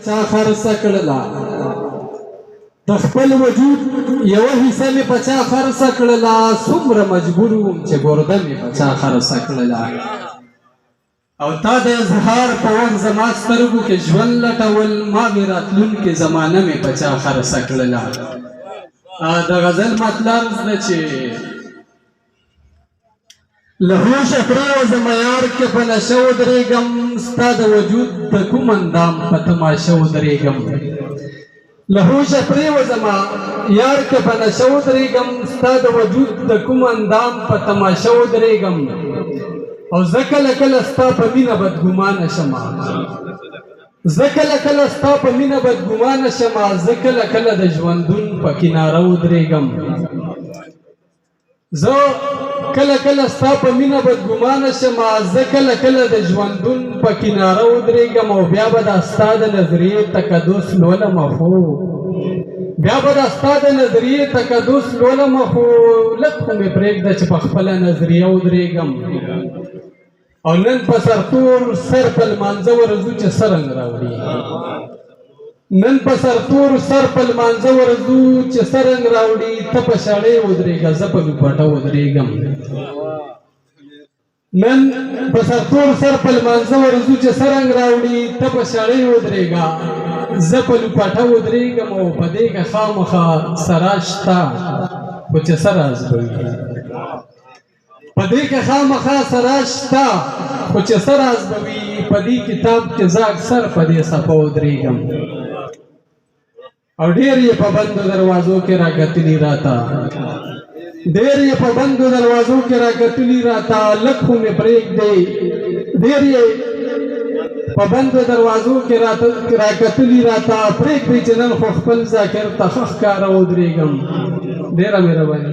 چا خرڅه کړله؟ د خپل وجود یوه حصه مې په چا خرڅه کړله؟ څومره مجبور وم چې ګرده مې په چا خرڅه کړله. او تا د اظهار په وخت زما سترګو کې ژوند لټول، ما وې راتلونکې زمانه مې په چا خرڅه کړله. د غزل مطلب ده چې له هوشه پرېوځم یار که په نشه ودرېږم، ستا د وجود د کوم اندام په تماشه ودرېږم. له هوشه پرېوځم یار که په نشه ودرېږم، ستا د وجود د کوم اندام په تماشه ودرېږم. او زه کله کله ستا په مینه بدګمانه شم، زه کله کله ستا په مینه بدګمانه شم، زه کله کله د ژوندون په کناره ودرېږم. زه کله کله ستا په مینه بدګمانه شم، زه کله کله د ژوندون په کناره ودرېږم. او بیا به دا ستا د نظریې تقدس لولم، خو بیا به دا ستا د نظریې تقدس لولم، خو لږ خو مې پرېږده چې په خپله نظریه ودرېږم. او نن په سرتور سر په لمانځه ورځو چې څه رنګ راوړي، نن په سرتور سر په لمانځه ورځو چې څه رنګ راوړي. ته په شړې ودرېږه، زه په لوپټه ودرېږم. نن په سرتور سر په لمانځه ورځو چې څه رنګ راوړي، ته په شړې ودرېږه، زه په لوپټه ودرېږم. او په دې کې خامخا سره شته، خو چې څه راز به وي. په دې کې خامخا سره شته، خو چې څه راز به وي. په دې کتاب کې زه اکثر په دې صفحه ودرېږم. او ډېر یې په بندو دروازو کې راکتلي راته، ډېر یې په بندو دروازو کې راکتلي راته، لږ خو مې پرېږدئ. ډېر یې په بندو دروازو کې راکتلي راته، پرېږدئ چې نن خو خپل ذاکر ته ښه ښکاره ودرېږم. ډېره مهرباني.